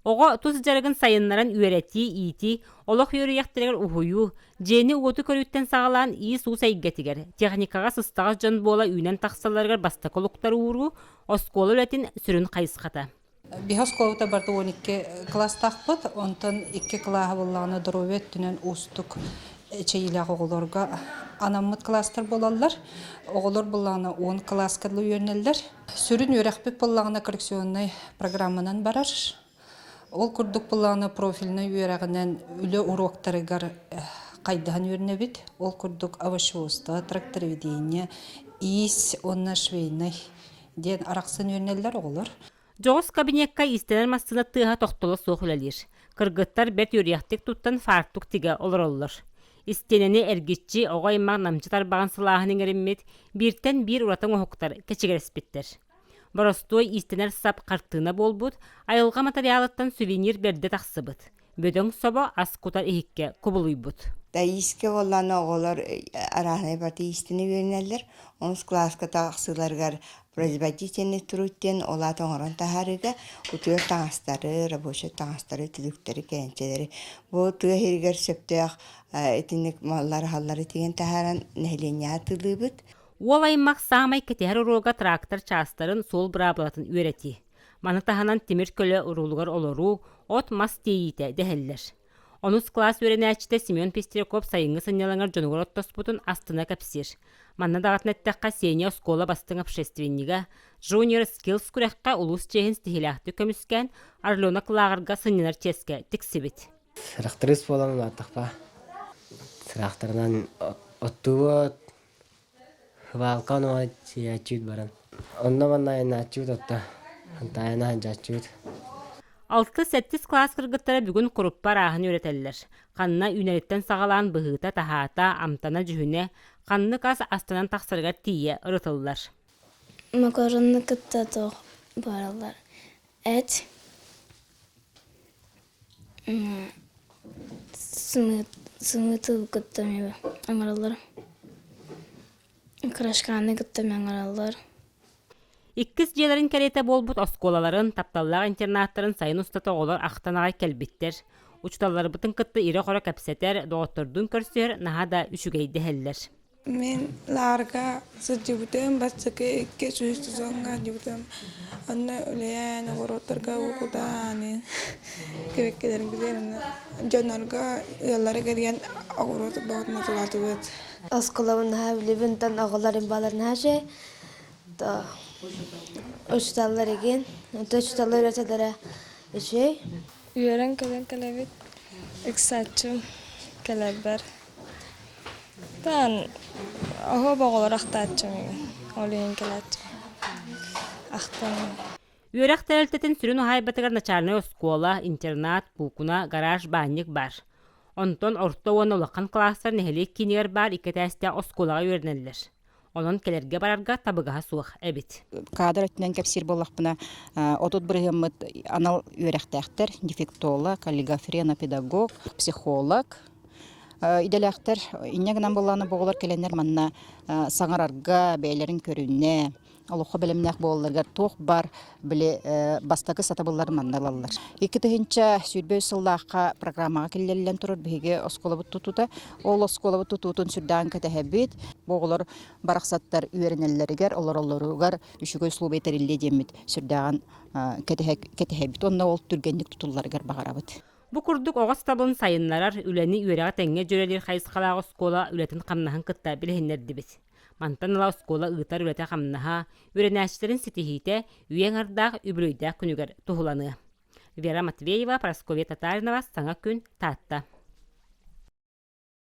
Оҕо тус дьарыгын сайыннаран үөрэтии, иитии, олох үөрүйэхтэригэр уһуйуу, дьиэни-уоту көрүүттэн саҕалаан иис-уус эйгэтигэр, техникаҕа сыстаҕас дьон буола үүнэн тахсалларыгар бастакы олуктары ууруу, оскуола үлэтин сүрүн хайысхата. Биһи оскуолабыта барыта 12 кылаастаахпыт, онтон икки кылааһа буоллаҕына доруобуйа өттүнэн уустук эчэйиилээх оҕолорго анаммыт кылаастар буолаллар. Оҕолор буоллаҕына 10 кылааска дылы үөрэнэллэр. Сүрүн үөрэхпит буоллаҕына коррекционнай программанан барар. Ол курдук буоллаҕына профильнай үөрэҕинэн үлэ уруоктарыгар хайдаһан үөрэнэбит. Ол курдук овощеводство, трактороведение, иис уонна швейнай диэн арахсан үөрэнэллэр оҕолор. Дьоҕус кабинекка иистэнэр массыына тыаһа тохтоло суох үлэлиир. Кыргыттар бэрт үөрүйэхтик туттан фартук тигэ олороллор. Истиэнэни эргиччи оҕо аймах намчы тарбаҕын сылааһын иҥэриммит, бииртэн биир ураты оҥоһуктар кэчигирэспиттэр. Боростуой иистэнэр сап хартыына буолбут, айылҕа матырыйаалыттан сувенир бэрдэ тахсыбыт. Бөдөҥ собо ас кутар иһиккэ кубулуйбут. Таиска буоллаҕына оҕолор арааһынай барыта иистэнэ үөрэнэллэр. Онус кылааска тахсыыларыгар производительный труд диэн ол аата оҥорон таһаарыыга утуйар таҥастары, рабочай таҥастары, түлүктэри, кээнчэлэри бу тыа иһигэр сөптөөх итинник маллары-аһаллары тигэн таһааран нэһилиэнньэҕэ атыылыыбыт. Уол аймах саамай кэтэһэр уруога трактор чаастарын суол быраабылатын үөрэтии. Маны таһынан тимир көлө уруулугар олоруу, от-мас тиэйиитэ дэһэллэр. Онус кылаас үөрэнээччитэ Семен Пестряков сайыҥҥы сынньалаҥар дьонугар оттоспутун астына кэпсиир. Манна даҕатан эттэххэ, Сеня оскуола бастыҥ общественнига, Junior Skills күрэххэ улуус чиэһин ситиһиилээхтик көмүскээн, Орленок лааҕырга сынньанар чиэскэ тиксибит. Тракторист буолан улааттахпа. Тракторынан оттуубут, Хыбаалка онуоха сийээччибит баран. Онно-манна айаннааччыбыт отто. Хантаайана сылдьааччыбыт. Алтыс-сэттис кылаас кыргыттара бүгүн куруппа арааһын үөрэтэллэр. Ханна үүнэриттэн саҕалаан быһыыта-таһаата, амтана-дьүһүнэ, ханнык ас астанан тахсарыгар тиийэ ырытыллар. Макароны кытта туох бараллар? Эт, Сымыыты кытта эмиэ ыҥыраллар. Крашканы кытта эмиэ ыҥыраллар. Иккис дьиэлэрин кэриэтэ буолбут оскуолаларын, тапталлаах интернаттарын сайын устата оҕолор ахтан аҕай кэлбиттэр. Учууталларбытын кытта ирэ-хоро кэпсэтэр, доҕоттордуун көрсүһэр наһаа да үчүгэй дэһэллэр. Мин лаарга сылдьыбытым, бастакы икки үһүс сезоҥҥа сылдьыбытым. Онно үлэлээн, оҕуруоттарга уокутаан, кэбиккэлэрбитин дьоннорго ыаллары кэрийэн оҕуруот бөҕөтүн атылаатыбыт. Оскуолабын наһаа билэбин, онтон оҕолорум бааллар наһаа үчүгэй. Учууталлар игин, онтон учууталлар үлэтэлэрэ үчүгэй. Үөрэн кэлэн кэлэбит, ыксааччым кэлэрбэр. Таан оһуоба оҕолор ахтааччым ол иһин кэлээччим ахтан Үөрэх тэрилтэтин сүрүн уһаайбатыгар начальнай оскуола, интернат, куукуна, гараж, баанньык баар. Онтон орто уонна улахан кылаастар нэһилиэк киинигэр баар икки этээстээх оскуолаҕа үөрэнэллэр. Онон кэлэргэ-барарга табыгаһа суох эбит. Кадр өттүнэн кэпсиир буоллахпына, 30 бырыһыаммыт анал үөрэхтээхтэр, дефектолог, олигофренопедагог, психолог идэлээхтэр. Инньэ гынан буоллаҕына бу оҕолор кэлэннэр манна саҥарарга, бэйэлэрин көрүнэ, олоххо бэлэмнээх буолалларыгар туох баар били бастакы сатабылларын манна ылаллар. 2023 сыллаахха программаҕа киллэриллэн турар биһиги оскуолабыт тутуута. Ол оскуолабыт тутуутун сүрдээҕин кэтэһэбит. Бу оҕолор барахсаттар үөрэнэллэригэр, олороллоругар үчүгэй условия тэриллиэ диэммит сүрдээҕин кэтэһэбит уонна ол түргэнник тутулларыгар баҕарабыт. Бу курдук оҕо сатабылын сайыннарар, үлэни үөрэҕи тэҥҥэ дьүөрэлиир хайысхалаах оскуола үлэтин-хамнаһын кытта билиһиннэрдибит. Мантан ыла оскуола ыытар үлэтэ-хамнаһа, үөрэнээччилэрин ситиһиитэ үйэ аҥардаах үбүлүөйдээх күнүгэр туһуланыа. Вера Матвеева, Прасковья Татаринова, Саҥа күн, Таатта.